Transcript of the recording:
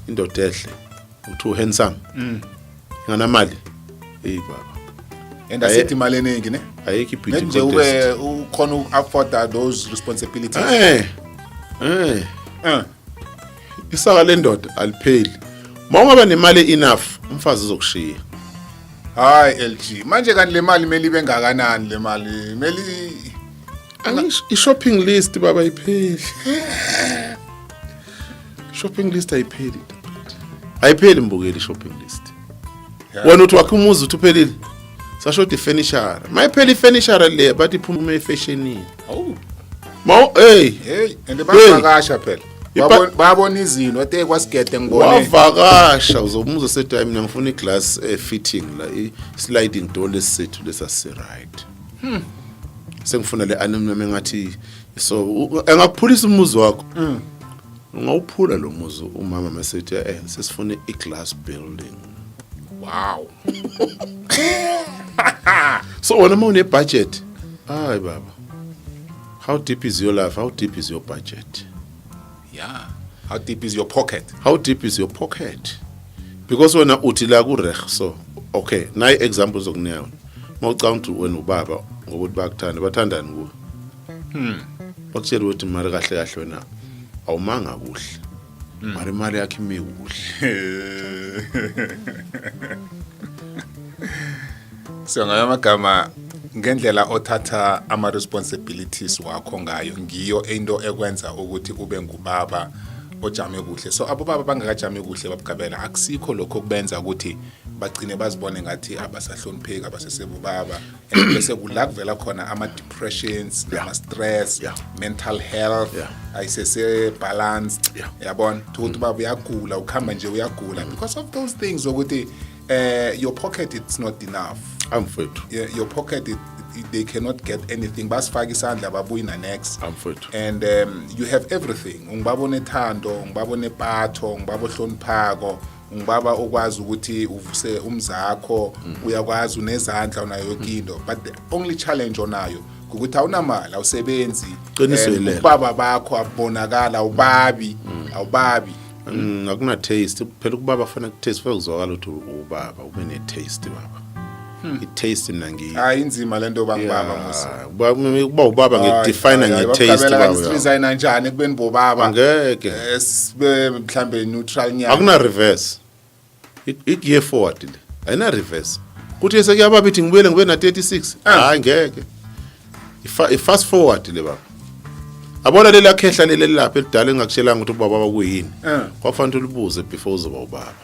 Indoda ehle uthi uhandsome. Inganamali. Hey baba. And asithi imali eningi, ne? Ayikho i-beauty Net nje contest. ube ukhona uku-afforda those responsibilities. Isaka lendoda alipheli. Mawungaba nemali enough, umfazi uzokushiya. Hayi LG, manje kanti le mali mele ibe ngakanani, le mali mele Angisho i-shopping list baba ayipheli. Shopping list ayipheli. Ayipheli mbukeli shopping list. Wena uthi wakhe umuzi, uthi uphelile. Sasho ifurniture. Mayiphela ifurniture le, bathi iphuma efashionini. Oh. Maw hey. Hey, and bavakasha phela. Babona izinto ate kwasigede ngibone. Wavakasha, uzomuza sethi, "Hayi, mina ngifuna iglass fitting la, i sliding door lesisethu lesasi right. Sengifuna le aluminum engathi." So engakuphulisa umuzi wakho. Ungawuphula lo muzi umama masithi, "Sesifuna i-glass building." So wena uma une budget, hayi baba, how deep is your life? How deep is your budget? Yeah, how deep is your pocket? How deep is your pocket? Because wena uthi la ku reg, so okay, nayi example zokunika yona. Mawucabanga ukuthi wena ubaba ngokuthi bayakuthanda, bathandani kuwe, bakutshela ukuthi mari kahle kahle wena awumanga kuhle, mari imali yakho imi kuhle. So ngayo amagama, ngendlela othatha ama responsibilities wakho ngayo, ngiyo into ekwenza ukuthi ube ngubaba ojame kuhle. So abobaba bangakajami kuhle babugabela, akusikho lokho kubenza ukuthi bagcine bazibone ngathi abasahlonipheki, abasesebobaba, and bese kula kuvela khona ama-depressions nama-stress, mental health ayisese balanced. Yabona ukuthi ubaba uyagula, ukuhamba nje uyagula because of those things ukuthi your pocket, it's not enough. Amfethu. Your pocket, they cannot get anything, basifaka isandla babuyi na-next. Amfethu. And you have everything, ungibaba onethando, ungibaba onepatho, ungibaba ohloniphako, ungibaba okwazi ukuthi uvuse umzakho, uyakwazi, unezandla, unayo yonke into, but the only challenge onayo ukuthi awunamali, awusebenzi. Qiniso And yilelo. ubaba bakho abonakala, awubabi, awubabi. Akuna taste phela ukubaba, fanele ku taste, fanele kuzwakala ukuthi ubaba ube ne taste baba, i taste mina ngiyi Hayi, inzima lento bangibaba musa. Kuba ubaba ngidefine nge-taste baba. Siresigna njani ekubeni bobaba? Angeke. Sibe mhlambe neutral nyana. Akuna reverse, i-gear forward le ayina reverse, kuthi sekuyababa ithi ngibuyele ngibe na 36. Hayi, ngeke. I-fast forward le baba, abona lela khehla leli lapha elidala engakutshelanga ukuthi ubaba kuyini. Kwakufanele ulibuze before uzoba ubaba.